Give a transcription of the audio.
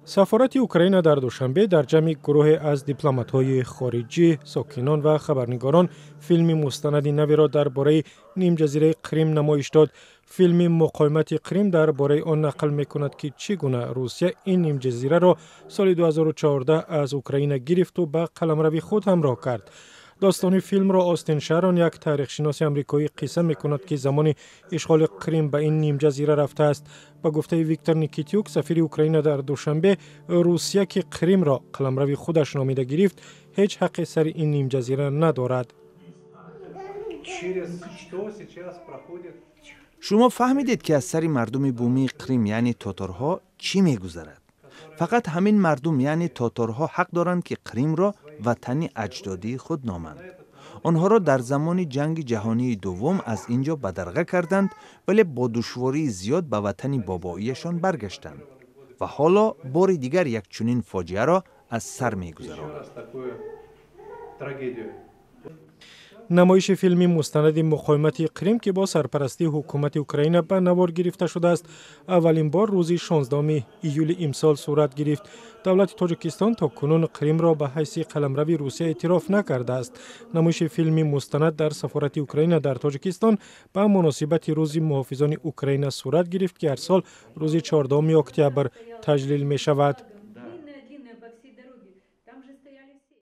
Сафорати Украина дар Душанбе дар ҷамъи гурӯҳе аз дипломатҳои хориҷӣ, сокинон ва хабарнигорон филми мустанади навиро дар бораи нимҷазираи Қрим намоиш дод. Филми «Муқовимати Қрим» дар бораи он нақл мекунад, ки чӣ гуна Русия ин нимҷазираро соли 2014 аз Украина гирифту ба қаламрави худ ҳамроҳ кард. Достони филмро Остин Шарон, як таърихшиноси амрикоӣ, қисса мекунад, ки замони ишғоли Қрим ба ин нимҷазира рафтааст. Ба гуфтаи Виктор Никитюк, сафири Украина дар Душанбе, Русия, ки Қримро қаламрави худаш номида гирифт, ҳеҷ ҳаққе сари ин нимҷазира надорад. Шумо фаҳмидед, ки аз сари мардуми бумии Қрим, яъне тоторҳо, чӣ мегузарад. Фақат ҳамин мардум, яъне тоторҳо, ҳақ доранд, ки Қримро ватани аҷдодии худ номанд. Онҳоро дар замони Ҷанги ҷаҳонии дуввум аз ин ҷо бадарға карданд, вале бо душвории зиёд ба ватани бобоияшон баргаштанд ва ҳоло бори дигар як чунин фоҷиаро аз сар мегузаронанд. Намоиши филми мустанади «Муқовимати Қрим», ки бо сарпарастии ҳукумати Украина ба навор гирифта шудааст, аввалин бор рӯзи 16 июли имсол сурат гирифт. Давлати Тоҷикистон то кунун Қримро ба ҳайси қаламрави Русия эътироф накардааст. Намоиши филми мустанад дар сафорати Украина дар Тоҷикистон ба муносибати Рӯзи муҳофизони Украина сурат гирифт, ки ҳар сол рӯзи 14 октябр таҷлил мешавад.